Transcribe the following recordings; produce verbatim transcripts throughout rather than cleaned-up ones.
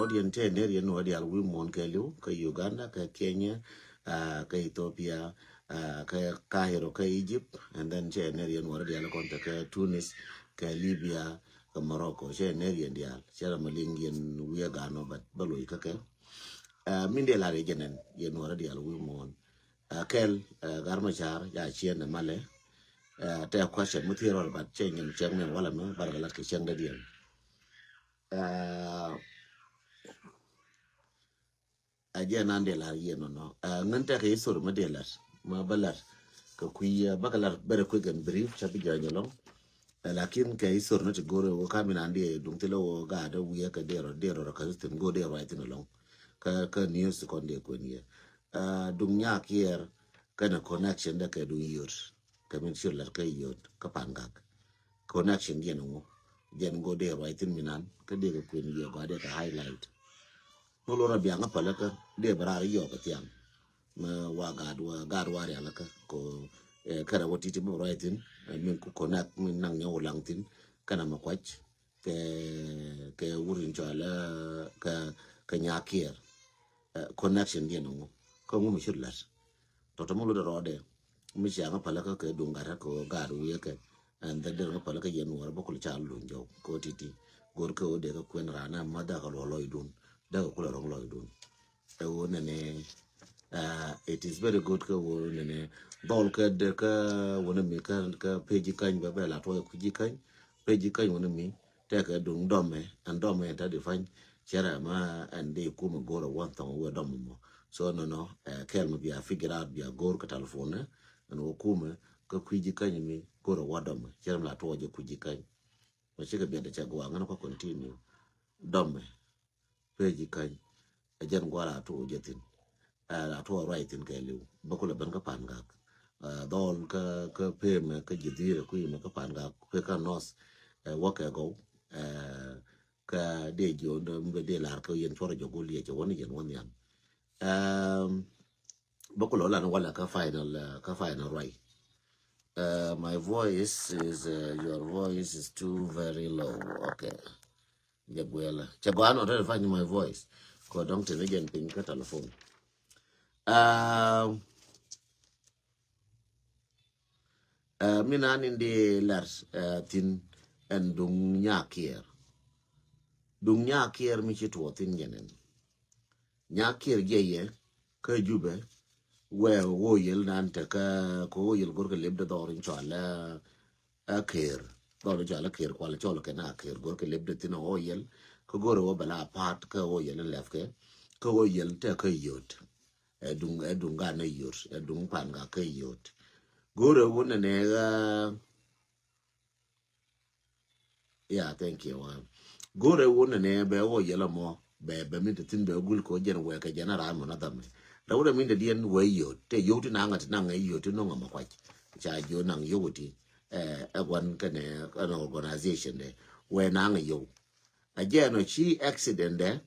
Rɔ̱diɛn cɛ ner yɛn wä dial wi̱i̱ muɔ̱ɔ̱n kɛ li̱w kä Uganda, kä Kenya, ah, kä Ethiopia, ah, kä Cairo, kä Egypt, and then cɛ ner yɛn wä dial kɔn te kä Tunis, kä Libya, kä Morocco. Cɛ ner yɛn dial, cɛ ram liŋ yɛn wi̱i̱ ganɔ, but bä loc kä kɛ. Ah, min dee lar yɛ jɛ nɛn yɛn wä dial wi̱i̱ muɔ̱ɔ̱n. Ah, kɛl, ah, gar ma car ya ciɛn nɛ malɛ. Ah, tɛ question mi thier wal, but cɛ nyɛn cɛŋ mɛn wala mɛ bar kɛ lat kɛ cɛŋ dɛ diɛn. Ah, a jɛ nan dee lar yɛ nɔnɔ. Ah, ŋän tɛ kɛ history mi dee lar, ma bä lar kɛ kui̱, ah, bä kɛ lar very quick and brief, ca bi jɔny alɔŋ. Ah, lakin kɛ history ni ti go̱r wä ka mi nan dee duŋ thilɛ wä gaat wiɛ kɛ dee rɔ, dee rɔ rɔ kɛ thin go̱r dee rɔ thin alɔŋ. Kä, kä news kɔn dee kuen yɛ. Ah, duŋ nyaa kiɛɛr kɛnɛ connection dɛ kɛ duŋ yot. Kɛ min cir lat kä yot kä Pangak. Connection diɛn ŋu. Diɛn ŋu dee ruac thin minan kä dee kɛ kuen yɛ gɔaa dee kɛ highlight. Ŋu lorɛ biaŋ kä päläkä dee bɛ raar yɔɔk kɛ thiaŋ. Mɛ wa gaat wa, gaat wa rialikä ko, eh, kɛrɛ wä titi bä ruac thin, eh, min ku connect min naŋ nyɛ wulaŋ thin kɛnɛ mɛ kuac. Kɛ, kɛ wur in cɔal, eh, kɛ, kɛ nyaa kiɛɛr. Eh, connection diɛn ŋu. Kä ŋu mi cir lat. Tɔtɔ mi lotdɛ rɔɔdɛ. Mi cia ŋä päläkä kɛ duŋ gat kä kɛ ɣöö gaat wi̱i̱ kɛ. And then dee ŋä päläkä yɛn nuɔɔr bä kul ca luny jɔw kɛ ɣöö titi. Go̱r kɛ ɣöö dee kɛ kuɛn raan ɛ ma dhakɛ luɔ lɔcdun. Dhakɛ kulɛ rɔ̱ŋ lɔcdun. Ɛ ɣöö nɛnɛ, ah, it is very good kɛ ɣöö nɛnɛ. Dhɔl kɛ dee kä wänä mi kä, kä page kany bɛ bɛ la tuɔɔk kui̱ ji̱ kany. Page kany wänä mi. Tɛkɛ duŋ dɔmɛ, ɛn dɔmɛ ɛn ta define cɛrɛ ma ɛn di kumɛ go̱rɛ wan thɔŋ wɛ dɔmɛ mɔ. So nɔnɔ, eh, kɛl mi bia figure out bia go̱r kɛ telephone, ɛn wä kumɛ kä kui̱ ji̱ kany mi go̱rɛ wa dɔmɛ. Cɛrɛ mi la tuɔɔk jɛ kui̱ ji̱ kany. Mɛ cikɛ biɛt cɛ guaŋ ɛn kɔ continue. Dɔmɛ, page kany. Ɛ jɛn gua̱a̱r a tuɔɔk jɛ thin. Ɛ, a tuɔɔk ruac thin kɛ li̱w. Bä kulɛ ben kä Pangak. Ɛ, dhɔl kä, kä pemɛ, kä ji̱ dhirɛ kui̱mɛ kä Pangak. Pekɛ nɔth, ɛ, wäkɛ gɔw. Ɛ, kä dee jiɔ, dee lar kä yɛn cuɔrɛ jɔ go̱l yɛ cɛ wä ni yɛn wä nhiam. Ɛm, bä kulɛ lan walɛ kä final, ɛ, kä final ruac. Uh, my voice is, uh, your voice is too very low. Okay. Jɛ guɛlɛ. Cɛ gɔaa nɔ tɛ fany my voice. Kɔ dɔŋ tɛ ni jɛn piny kä telephone. Uh, uh, mi nan in di lar, uh, thin ɛn duŋ nyaa kiɛɛr. Duŋ nyaa kiɛɛr mi ci tuɔ thin jɛn ɛn. Nyaa kiɛɛr jɛ yɛ kä Jubɛ wɛ wä yɛl nan tɛ kä kɛ wä yɛl go̱r kɛ lep dɛ dhɔr in cɔal ɛ kɛɛr. Dhɔr in cɔal ɛ kɛɛr kual cɔl kɛ na kɛɛr go̱r kɛ lep dɛ thin wä yɛl kä go̱r wä bɛ la pa̱a̱t kä wä yɛl in lɛp kɛ kä wä yɛl tɛ kä yot. Ɛ duŋ, ɛ duŋ gan ɛ yot, ɛ duŋ Pangak kä yot. Go̱r wä nɛ nɛ ɣä Yeah, thank you. Uh, go̱rɛ wun nɛ bɛ wä yɛlɛ mɔ bɛ bɛ min te thin bɛ gul ko jɛn wɛ kɛ jɛn a ram mɔ na dhamɛ. Rɛ wun min te diɛn wɛ yot te yot ti naŋ ti naŋ yot ti noŋ ma kwach. Cha jo naŋ yot ti, eh, ɛ guan kɛnɛ an organization dɛ wɛ naŋ yot. A jɛn ɔ chi accident dɛ,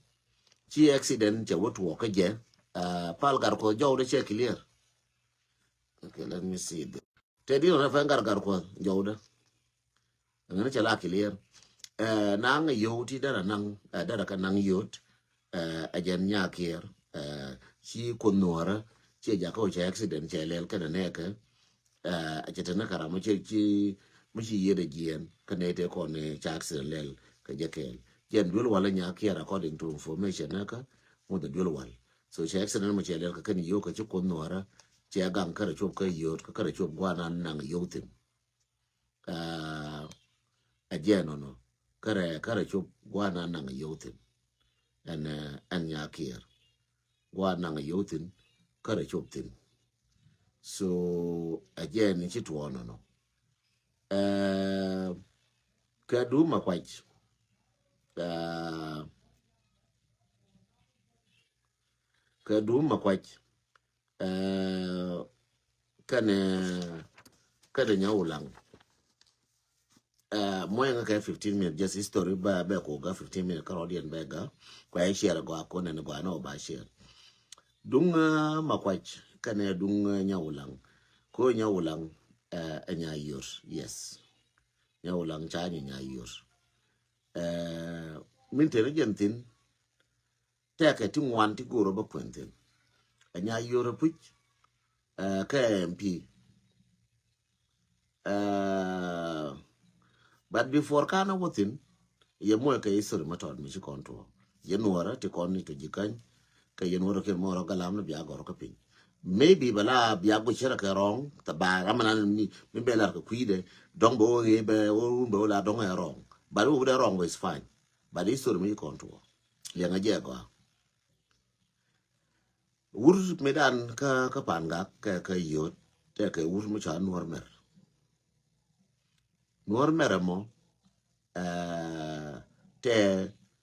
chi accident cɛ wä tuɔ kɛ jɛ. Uh, pal gar ko jɔw dɛ cɛ clear. Okay, let me see this. Te di rɛ fɛn gar gar ko jɔw dɛ. Ŋäni cɛ la clear. Eh, naŋ yot ti dara naŋ, eh, dara ka naŋ yot. Eh, a jɛn nyaa kiɛɛr. Eh, ci kun nuɔrä ci jakä wä cɛ accident cɛ lɛl kɛnɛ nɛɛkɛ. Eh, a cɛ tɛnɛ kara mɔ ci, ci mɔ ci yiet a jiɛn kɛnɛ te kɔn ni ca accident lɛl kɛ jɛ kɛɛl. Jɛn duel wala nyaa kiɛɛr according to information nɛɛkɛ mɔ the duel wal. So cɛ accident mɔ cɛ lɛl kɛ kɛn yot kɛ ci kun nuɔrä cɛ gaŋ kärɛ cop kä yot kɛ kärɛ cop guana naŋ yot thin. Ah, a jɛ nɔnɔ kärɛ kärɛ cop guana naŋ yot thin. Ɛn, eh, ɛn nyaa kiɛɛr guana naŋ yot thin kärɛ cop thin. So a jɛ ni ci tuɔ nɔnɔ. Eh, kɛ duum ma kuac. Ah, kɛ duum ma kuac. Eh, kɛnɛ, kɛnɛ nyɛ wulaŋ. Eh, muɔyɛ ŋa kɛ fifteen minute, just history bɛ, bɛ ko ga fifteen minute kärɔɔdiɛn bɛ ga. Kua yɛ share gɔaa ko nɛn gɔaa nɔ ba share. Duŋ, eh, ma kuac kɛnɛ duŋ, eh, nyɛ wulaŋ. Ko nyɛ wulaŋ, eh, ɛ nya yur. Yes. Nyɛ wulaŋ ca nyɛ nya yur. Eh, min teni jɛn thin. Tɛkɛ ti ŋuan ti go̱o̱rä bä kuɛn thi̱n. Ɛ Nya Yio̱r Apuc, ɛ, kɛ M P. Ɛ, but before kan a wä thi̱n, yɛ muɔc kɛ history mä tɔt mi ci kɔn tuɔ. Yɛ Nuɔrä ti kɔn ni tɔ ji̱ käny, kɛ yɛ Nuɔrä kiɛn muɔrä galam ni bia gɔr kä piny. Maybe bɛ la bia guic cärɛ kɛ wrong, tɛ ba ram nan mi, mi bɛ lar kɛ kui̱dɛ, dɔŋ bɛ wä ɣee bɛ wä run bɛ wä la dɔŋ ɛ wrong. But wä wä dɛ wrong wä is fine. But history mi ci kɔn tuɔ. Liɛŋɛ jɛ gɔaa. Wur mi dan kä, kä Pangak kɛ, kɛ Yio̱t, tɛkɛ wur mi ca Nuɔr Mɛr. Nuɔr Mɛr ɛmɔ, ɛ, tɛ,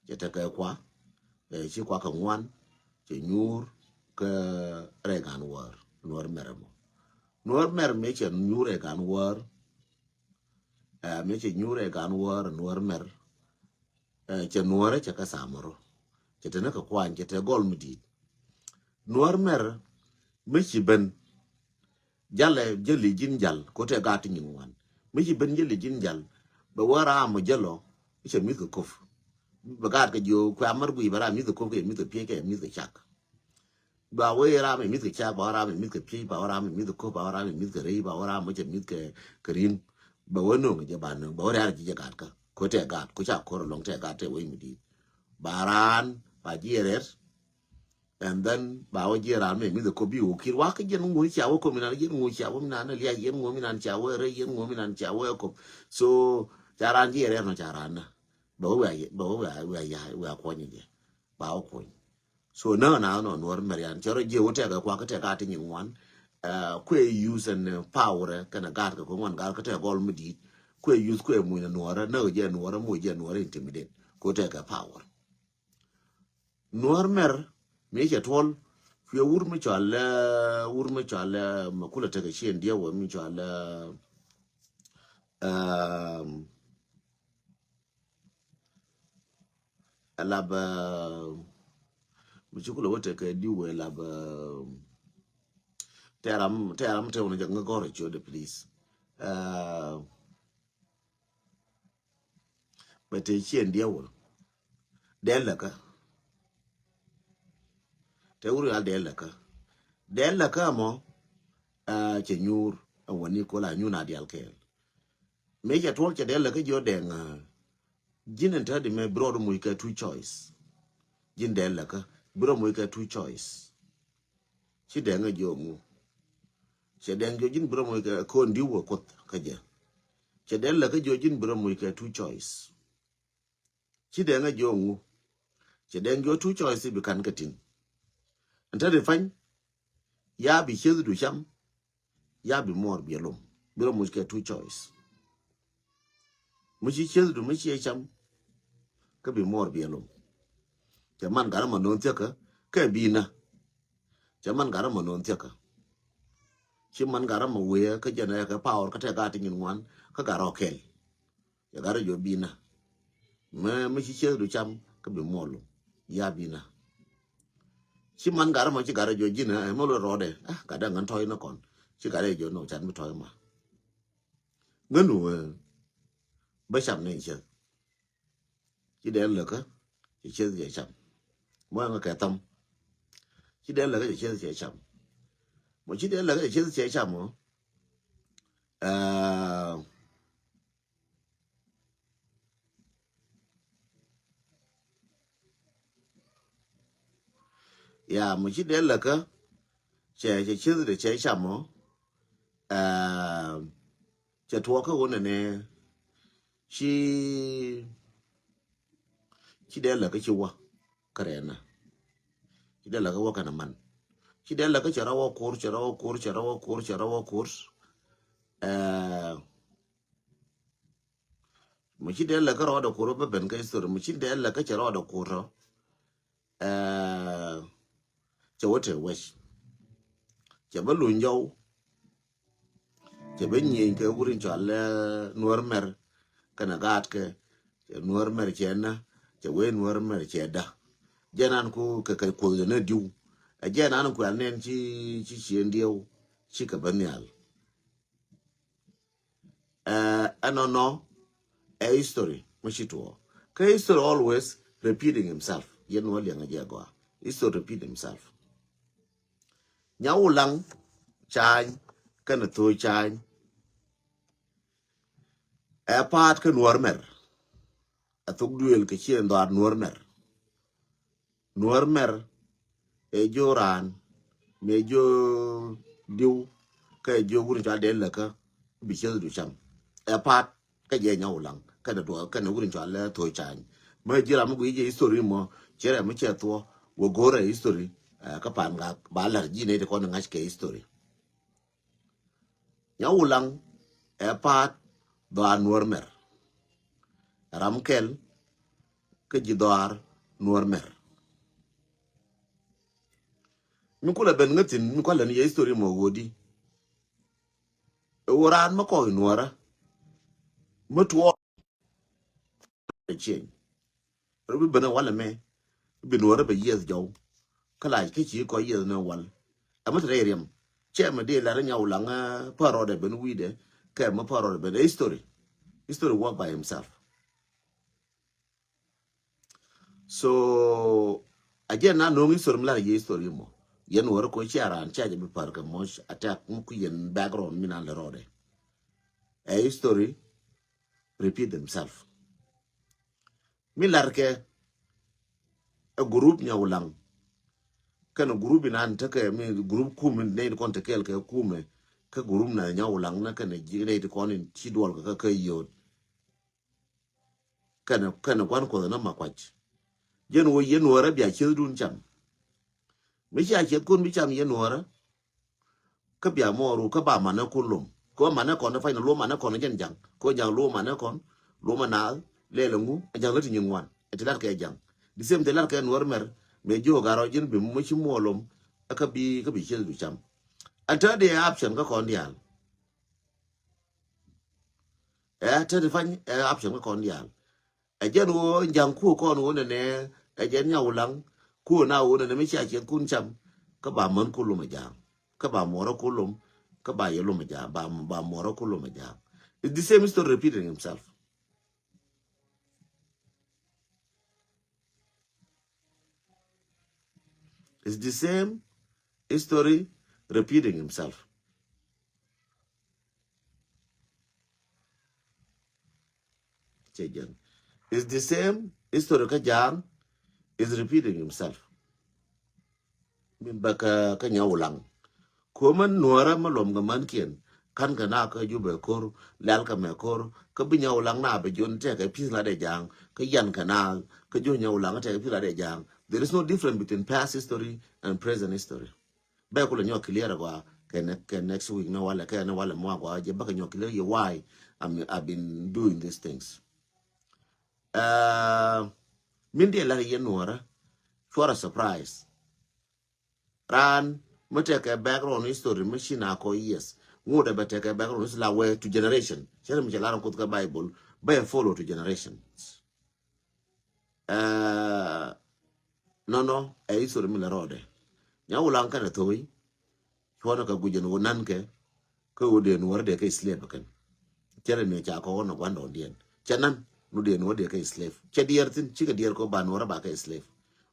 cɛ tekɛ kua, ɛ, ci kua kɛ ŋuan, cɛ nyuur kɛ Rɛy Gan Wäär, Nuɔr Mɛr ɛmɔ. Nuɔr Mɛr mi cɛ nyuur Rɛy Gan Wäär, ɛ, mi cɛ nyuur Rɛy Gan Wäär, Nuɔr Mɛr, ɛ, cɛ Nuɔrä cɛ kɛ Samoro. Cɛ teni kɛ kuany, cɛ te gɔl mi di̱i̱t. Nuɔr Mɛr mi ci ben, jalɛ jäli ji̱n jal, ko te gaat ti nyin ŋuan. Mi ci ben jäli ji̱n jal, bɛ wä ram mɔ jälɔ, cɛ mi̱th kɛ kop. Bɛ gaat kɛ jiö kuɛ amär guiy bɛ ram mi̱th kɛ kop kɛ mi̱th kɛ piec kɛ mi̱th kɛ cak. Ba wee ram mi mi̱th kɛ cak, ba wee ram mi mi̱th kɛ piec, ba wee ram mi mi̱th kɛ kop, ba wee ram mi mi̱th kɛ rɛy, ba wee ram mɔ cɛ mi̱th kɛ, kɛ rin. Ba wee no̱o̱ŋ jɛ ba no̱o̱ŋ, ba wee rial ji̱ jɛ gaat kä. Ko te gaat, ko ca kor lɔŋ te gaat te wee mi di̱i̱t. Ba raan, ba jiɛ rɛr. And then ba wä jiɛ raan mɛ mi̱th kop bi wä kir wä kä jɛn ŋuɔ cia wä kop mi nan, jɛn ŋuɔ cia wä mi nan liac, jɛn ŋuɔ mi nan cia wä rɛy, jɛn ŋuɔ mi nan cia wä kop. So ca raan jiɛ rɛr nɔ ca raan na. Ba wä wia, ba wä wia, wia ya, wia kuɔny jɛ. Ba wä kuɔny. So na na nɔ Nuɔr Mɛr yan cɛ rɔ jiɛ wä tɛk kua kä tɛk a ti nyin ŋuan. Kuɛ use and power kɛnɛ gaat kɛ kɛ ŋuan gaat kä tɛk gɔl mi di̱i̱t. Kuɛ use kuɛ muny Nuɔrä, na jɛ Nuɔrä, muny jɛ Nuɔrä intimidate. Ko tɛk kɛ power. Nuɔr Mɛr mi cɛ tuɔl, kuɛ wur mi cɔal, ɛ, wur mi cɔal, ɛ, ma kulɛ tekɛ cien diɛ wä mi cɔal, ɛ, ɛm, ɛ lap, ɛ, mi ci kulɛ wä tekɛ diw wä lap, ɛ, tɛram, tɛram tɛ wä ni jɛ ŋä gɔr ɛ ciötdɛ, please. Ɛ, Bɛ te cien diɛ wä. Dee läkä. Te wur yal dee läkä. Dee läkä mɔ, ɛ, cɛ nyuur, ɛ wä ni kola nyuur na dial kɛɛl. Mëë cɛ tuɔl cɛ dee läkä jiɔ dɛŋ, ɛ, ji̱n ɛn te di mɛ bi rɔɔd muc kɛ two choice. Ji̱n dee läkä, bi rɔɔd muc kɛ two choice. Ci dee ŋä jiɔ ŋu. Cɛ dee jiɔ ji̱n bi rɔɔd muc kɛ ko̱n diw wä kuoth kä jɛ. Cɛ dee läkä jiɔ ji̱n bi rɔɔd muc kɛ two choice. Ci dee ŋä jiɔ ŋu. Cɛ dee jiɔ two choice bi kan kɛ tin. Ɛn te di pany. Ya bi cieth du cam. Ya bi muɔr bi lom. Bi rɔ muc kɛ two choice. Mi ci cieth du mi ci cam. Kä bi muɔr bi lom. Cɛ man gat rɔ ma no̱o̱ŋ thiäkä. Kɛ bi na. Cɛ man gat rɔ ma no̱o̱ŋ thiäkä. Ci man gat rɔ ma wee kä jɛn ɛ kɛ power kä tɛ gat ti nyin ŋuan. Kä gat rɔ kɛl. Cɛ gat rɔ jɔ bi na. Mɛ, mɛ ci cieth du cam kä bi muɔl. Ya bi na. Ci man gat rɔ mɔ ci gat rɔ jɔ ji̱n ɛ mɛ lo rɔɔdɛ. Ah, gat dɛ ŋän tɔy ni kɔn. Ci gat rɔ jɔ nɔ can mi tɔy ma. Ŋän wee. Bä cam ni cieth. Ci dee läkä. Ci cieth cɛ cam. Mɔ ŋä kɛ tham. Ci dee läkä ci cieth cɛ cam. Mɔ ci dee läkä ci cieth cɛ cam mɔ. Ɛɛ. Ya, mɔ ci dee läkä cɛ, cɛ cieth de cɛ cam mɔ. Ɛɛ, cɛ tuɔɔkä wä nɛnɛ. Ci, ci dee läkä ci wä kärɛna. Ci dee läkä wä kɛnɛ man. Ci dee läkä cɛ rɔ wä kur, cɛ rɔ wä kur, cɛ rɔ wä kur, cɛ rɔ wä kur. Ɛɛ, mɔ ci dee läkä rɔɔdɛ kur bä ben kä history, mɔ ci dee läkä cɛ rɔɔdɛ kur rɔ. Ɛɛ, cɛ wä te wec. Cɛ bä luny jɔw. Cɛ bä nyieny kɛ wur in cɔal, ɛɛ, Nuɔr Mɛr kɛnɛ gaatkɛ. Cɛ Nuɔr Mɛr cɛ na, cɛ wee Nuɔr Mɛr cɛ da. Jɛn an ku kɛ kɛ kuoth jɛ nɛ diw. Ɛ jɛn an kuɛl nɛn ci, ci cien diɛw ci kɛ bä nhial. Ɛɛ, ɛnɔnɔ ɛ history mi ci tuɔɔ. Kä history always repeating himself. Yɛn wä liɛŋ a jɛ gɔaa. History repeat himself. Nyawulaŋ Cany kɛnɛ Thööc Cany ɛ pa̱a̱t kä Nuɔ̱ɔ̱r Mɛr. Ɛ thok duëël kɛ ciɛ dhɔaar Nuɔ̱ɔ̱r Mɛr. Nuɔ̱ɔ̱r Mɛr ɛ jiö raan mëë jiö diw kɛ jiö wur in cɔal dee läkä bi cieth du cam. Ɛ pa̱a̱t kä jɛ Nyawulaŋ kɛnɛ duɔth kɛnɛ wur in cɔal lɛ Thööc Cany. Mä ji̱ ram mi guic jɛ history mɔ ciɛ rɛ mi cɛ thuɔ wä go̱rɛ history. Ɛ kä Pan Gak ba la̱r ji̱ nɛy ti kɔn ŋa̱c kɛ history. Nyawulaŋ ɛ pa̱a̱t dhɔaar Nuɔ̱ɔ̱r Mɛr. Ram kɛl kä ji̱ dhɔaar Nuɔ̱ɔ̱r Mɛr. Mi kulɛ ben ŋäthin mi kulɛ ni yɛ history mɔ ɣöödi. Ɛ wä raan mi kɔk i̱ Nuɔ̱ɔ̱rä mi tuɔɔk ɛ cieny. Rɔ bi ben ɛ walɛ mɛ bi Nuɔ̱ɔ̱rä bɛ yieth jɔw. Kä lac kä ci kɔc yieth ni wal. Ɛmɛ te rɛy riɛm cɛ mɛ di lar Nyawulaŋ. Pär rɔɔdɛ ben wi̱i̱dɛ kɛ mɛ pär rɔɔdɛ ben history. History work by himself. So a jɛ na no̱o̱ŋ history mi lar yɛ history mɔ yɛn wä rɔ ko cia raan cia jɛ bi pär kɛ mɔc attack mi ku yɛn background mi na lɛ rɔɔdɛ. Ɛ history repeat themselves. Mi lar kɛ ɛ group Nyawulaŋ kɛnɛ group inan tekɛ mi group kum in nɛy ti kɔn te kɛɛl kɛ kumɛ kä group na Nyawulaŋ na kɛnɛ ji̱ nɛy ti kɔn in ci duɔl kɛ kä yio̱o̱t. Kɛnɛ kɛnɛ gua̱n kuɔth na ma kuac. Jɛn wä yɛn Nuɔ̱ɔ̱rä bia cieth dun cam. Mi cia cieth kun bi cam yɛn Nuɔ̱ɔ̱rä. Kä bia mɔɔru kä ba manɛ kun lom. Kä manɛ kɔn fany na luɔ manɛ kɔn jɛn jaŋ. Kä jaŋ luɔ manɛ kɔn luɔ ma naath lɛl ŋu jaŋ lä ti nyin ŋuan. Ɛ ti lat kɛ jaŋ. The same ti lat kɛ Nuɔ̱ɔ̱r Mɛr mɛ jiök garɔ ji̱n bi mɔ ci muɔ lom. Ɛ kä bi kä bi cieth du cam. Ɛ tɛ di option kä kɔn diaal. Ɛ tɛ di fany ɛ option kä kɔn diaal. Ɛ jɛn ɣöö ja̱ŋ kuɔ kɔn ɣöö nɛnɛ ɛ jɛn Nyawulaŋ kuɔ na ɣöö nɛnɛ mi cia ciɛth kun cam. Kä ba män kulum ɛ ja̱a̱ŋ kä ba muɔrä kulum kä ba yɛ lum ɛ ja̱a̱ŋ ba ba muɔrä kulum ɛ ja̱a̱ŋ. It's the same history repeating himself. It's the same history repeating himself. Cɛ jɛn. It's the same history kä Ja̱a̱ŋ is repeating himself. Min bä kä kä Nyawulaŋ. Kuomä Nuɔrä mä luɔm kɛ mänkiɛn. Ka̱n kɛ na kä Jubɛ ko̱r, lɛl kɛ mɛ ko̱r, kä bi Nyawulaŋ na bɛ jiɔn tɛkɛ pi̱th la dee Ja̱a̱ŋ, kä yan kɛ na kä jiɔ Nyawulaŋ tɛkɛ pi̱th la dee Ja̱a̱ŋ. There is no difference between past history and present history. Bɛ kulɛ nyɔk clear gɔaa kɛ ne, kɛ next week ni walɛ kɛ ni walɛ mɔ gɔaa jɛ bä kɛ nyɔk clear yɛ why I'm, I've been doing these things. Uh, min diɛ lar yɛ Nuɔrä cuɔrɛ surprise. Raan mi tekɛ background history mi ci na kɔ years. Ŋut ɛ bɛ tekɛ background history la wee to generation. Cɛ mi cɛ lar kuth kä Bible bɛ follow to generations. Ɛɛ, nɔnɔ ɛ history mi lɛ rɔɔdɛ. Nyawulaŋ kɛnɛ Thoi cuɔnɛ kɛ guic ɛn ɣöö nankɛ kä ɣöö dee Nuɔrä dee kɛ slave kɛn. Cɛ rɛ ni ca kɔk ɣɔn ɛ gua̱ndɔɔŋdiɛn cɛ nan nu dee Nuɔrä dee kɛ slave. Cɛ diɛɛr thi̱n cikɛ diɛɛr kɛ ɣöö ba Nuɔrä ba kɛ slave.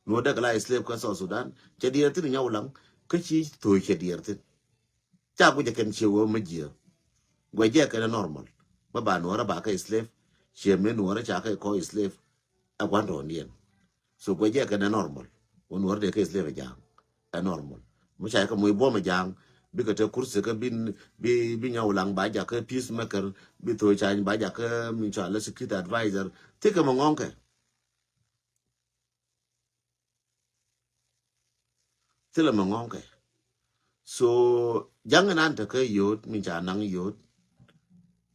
Nuɔrä dee kɛ la slave kä South Sudan cɛ diɛɛr thi̱n Nyawulaŋ kä ci Thoi cɛ diɛɛr thi̱n. Ca guic ɛ kɛn ciɛ wee mä jiɛ. Guɛ jɛ kɛn ɛ normal. Bä ba Nuɔrä ba kɛ slave. Ciɛ mi Nuɔrä ca kɛ kɔ slave. Ɛ gua̱n tɔɔndiɛn. So guɛ jɛ kɛn ɛ normal. Wä Nuɔrä dee kɛ slave ɛ Ja̱a̱ŋ. Ɛ normal. Mi ca kɛ muc buɔm ɛ Ja̱a̱ŋ. Bikɛ te kursi kä bi, bi, bi Nyawulaŋ ba jakä peace maker. Bi Thoi Cany ba jakä min ca lɛ security advisor. Thikɛ mɛ ŋɔ̱ŋkɛ. Thilɛ mɛ ŋɔ̱ŋkɛ. So Ja̱ŋ inan tekɛ yio̱o̱t min ca naŋ yio̱o̱t.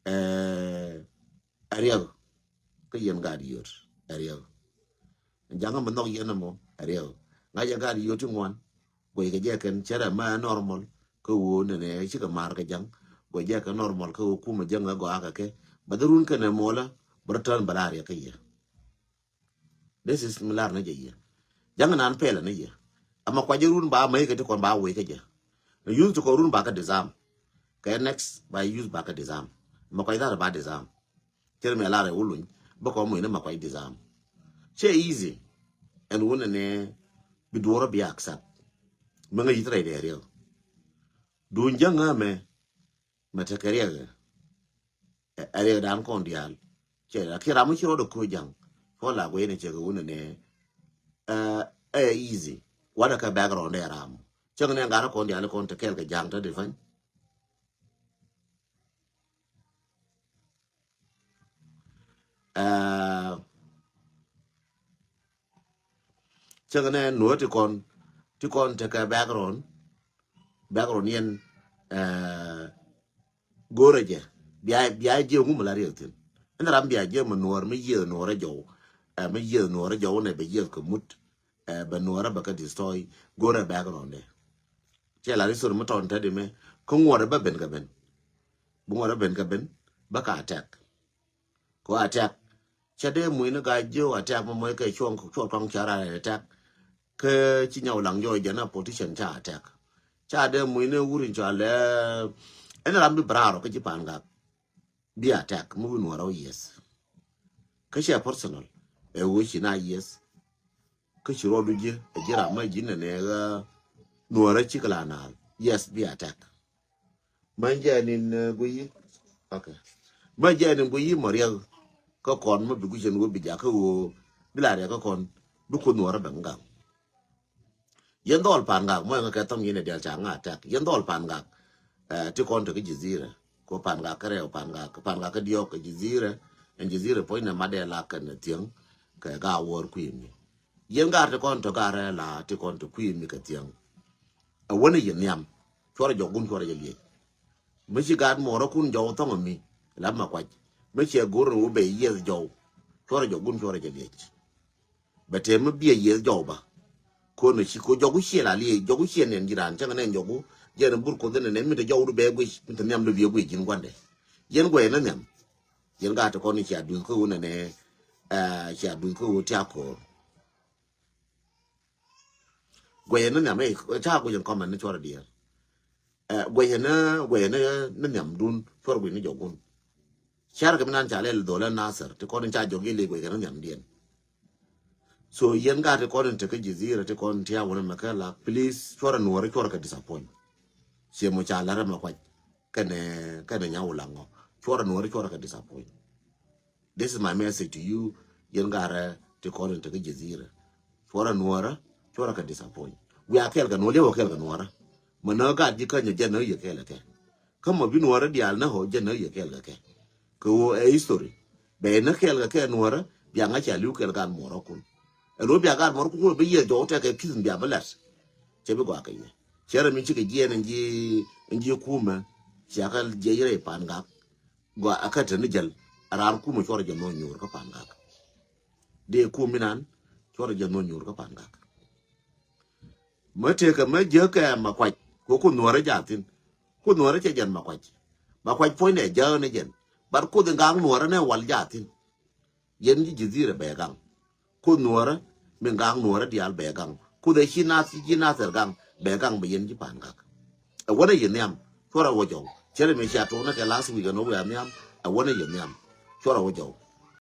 Ɛɛ, ɛ riɛk kä yɛn gaat yio̱o̱t ɛ riɛk. Ja̱ŋ mi nhɔk yɛn ɛmɔ ɛ riɛk. Ŋa̱c ɛ gaat yio̱o̱t ti ŋuan. Guɛc kɛ jɛ kɛn cɛ rɛ mɛ normal kä ɣöö nɛnɛ cikɛ mar kɛ Ja̱ŋ. Guɛc jɛ kɛ normal kä ɣöö kumɛ Ja̱ŋ ɛ gɔaa kɛ kɛ bɛ dhɛ run kɛnɛ mɔlä bɛ rɔ tään bɛ la riɛk kä yɛ. This is mi lar ni jɛ yɛ. Ja̱ŋ nan pɛlɛ ni yɛ. Ama kuac jɛ run ba mɛ kɛ ti kɔn ba wee kɛ jɛ. Ni yuth ti kɔn run ba kɛ disarm. Kɛ next ba yuth ba kɛ disarm. Ma kuac lar ba disarm. Cɛ mi lar ɛ wuluny. Bä kɔn mɔ ni ma kuac disarm. Cɛ easy. Ɛn wun ni Bi duɔrä bi accept. Mɛ ŋäc yi̱th rɛy dɛ riɛk. Duun jäŋä mɛ mɛ tekɛ riɛk. Ɛ riɛk dan kɔn diaal. Cɛ la ki ram mi ci rɔɔdɛ kuo ja̱ŋ. Kɔn la guɛy ni cɛ kɛ wun ni nɛ. Ɛ easy. Wadɛ kɛ background dɛ ram. Cäŋ ni ŋa̱rä kɔn diaal kɔn te kɛɛl kɛ ja̱ŋ te di fany. Ɛ Cäŋ nɛ nuɔ̱ɔ̱r ti kɔn ti kɔn tekɛ background. Background yɛn. Ɛ go̱rɛ jɛ bia bia jiɛ ŋu mɛ la riɛk thin. Ɛn ram bia jiɛ mɛ nuɔ̱ɔ̱r mi yiëth nuɔ̱ɔ̱rɛ jɔw. Ɛ mi yiëth nuɔ̱ɔ̱rɛ jɔw nɛ bɛ yiëth kɛ mut. Ɛ bɛ nuɔ̱ɔ̱rɛ bɛ kɛ destroy. Go̱rɛ background dɛ. Cɛ la ri sor mi tɔn te di mɛ kä ŋuɔ̱ɔ̱rɛ bɛ ben kɛ ben. Bi ŋuɔ̱ɔ̱rɛ ben kɛ ben bä ka attack. Kɛ attack. Cɛ dee muc ni gaa jiök attack mɛ muc kɛ cuɔ̱ŋ cuɔ̱ŋ tɔŋ ca raa attack. Kä ci nyaw laŋ jɔɔc jɛn a politician ca attack. Ca dee muc ni wur in cɔal ɛ ɛn ram bi bɛ raar ɔ kä ci Pangak. Bi attack mi win wä rɔw yieth. Kä cɛ personal ɛ wee ci na yieth. Kä ci rɔɔdu ji̱ ɛ ji̱ ram ma ji̱ nɛ nɛ ɣä nuɔrä ci kɛ la naal. Yes, bi attack. Män jɛ nin guiyi. Okay. Män jɛ nin guiyi mɔ riɛk. Kä kɔn mɔ bi guiyi ni wä bi jakä wä bi la riɛk kä kɔn bi kuoth nuɔrä bɛ ŋaŋ. Yɛn dhɔl Pangak mɔ yɛn kɛ thɔm yɛn dial ca ŋa attack yɛn dhɔl Pangak. Ti kɔn te kä Jizira. Ko Pangak kä rɛw Pangak Pangak kä diɔk kä Jizira. Ɛn Jizira puɔ̱ny nɛ mat dɛ la kɛn thiäŋ kɛ ga wuɔr kui̱ mi. Yɛn gar ti kɔn tɔ gar rɛ la ti kɔn tɔ kui̱ mi kɛ thiäŋ. Ɛ wänä yɛ nhiam cuɔrɛ jɔkun cuɔrɛ jɛ liec. Mi ci gat muɔrä kun jɔw thɔŋ mi la ma kuac. Mi ciɛ go̱r ni wä bɛ yieth jɔw cuɔrɛ jɔkun cuɔrɛ jɛ liec. Bɛ tɛm mi biɛ yieth jɔw ba. Kon ni ci ko jɔku ciɛ la liec jɔku ciɛ nɛn jiran cäŋ nɛn jɔku. Jɛn bur koth nɛn mi te jɔw du bɛ guic mi te nhiam du biɛ guic ji̱n guandɛ. Yɛn guɛy ni nhiam. Yɛn gaat ti kɔn ni cia duth kä wun nɛnɛ. Cia duth kä wun tia ko̱o̱r. Guɛyɛ ni nhiam ɛ ca guɛyɛ ni kɔmɛn ni cuɔrɛ diɛɛr. Guɛyɛ ni guɛyɛ ni ni nhiam dun cuɔrɛ guɛyɛ ni jɔkun. Carɛ kɛ mi nan ca lɛl dholä Nasir ti kɔn in ca jɔk yɛ lɛ guɛyɛ ni nhiam diɛn. So yɛn gaat ti kɔn in tekä Jizira ti kɔn in tia wunɛ mɛ kɛ la please cuɔrɛ nuɔri cuɔrɛ kɛ disappoint. Ciɛ mɔ ca lɛrɛ mɛ kuac kɛnɛ kɛnɛ nyaw laŋɔ cuɔrɛ nuɔri cuɔrɛ kɛ disappoint. This is my message to you. Yɛn garɛ ti kɔn in tekä Jizira. Cuɔrɛ nuɔrä cuɔrɛ kɛ disappoint. Wiaa kɛɛl kɛ nuɔrä liɛwä kɛɛl kɛ nuɔrä. Mɛ nä gat ji̱ känyä jɛ nä yɛ kɛɛl kɛ. Kä mɔ bi nuɔrä diaal nä ɣöö jɛ nä yɛ kɛɛl kɛ kɛ. Kɛ ɣöö ɛ history. Bɛ nä kɛɛl kɛ kɛ nuɔrä bia ŋa̱c ca li̱w kɛɛl gat muɔrä kun. Ɛ lo̱ bia gat muɔrä kun bi yieth jɔw tɛkɛ peace bia bi lɛt. Cɛ bi gɔaa kɛ yɛ. Cɛ rɛ mi cikɛ jiɛɛn ɛn ji̱ ɛn ji̱ kumɛ. Cia kɛ jiɛc rɛy Pangak. Gua a kä te ni jäl a raan kumɛ cuɔrɛ jɛ nhɔk nyuur kä Pangak. Dee kum inan cuɔrɛ jɛ nhɔk nyuur kä Pangak. Mä tekɛ mä jäkɛ ma kuac kɛ ku nuɔrɛ jathin. Ku nuɔrɛ cɛ jɛn ma kuac. Ma kuac puɔ̱nydɛ jäk ni jɛn. But kuoth in gaŋ nuɔrɛ nɛ wal jathin. Yɛn ji̱ Jizira bɛ gaŋ. Kuoth nuɔrä mi gaŋ nuɔrä diaal bɛ gaŋ. Kuoth ɛ ci nath ci nath ɛ gaŋ bɛ gaŋ bɛ yɛn ji̱ Pangak. Ɛ wänä yɛ nhiam cuɔrɛ wä jɔw. Cɛ rɛ mi cia tuɔk ni kɛ last week ɛn wä wiaa nhiam. Ɛ wänä yɛ nhiam cuɔrɛ wä jɔw.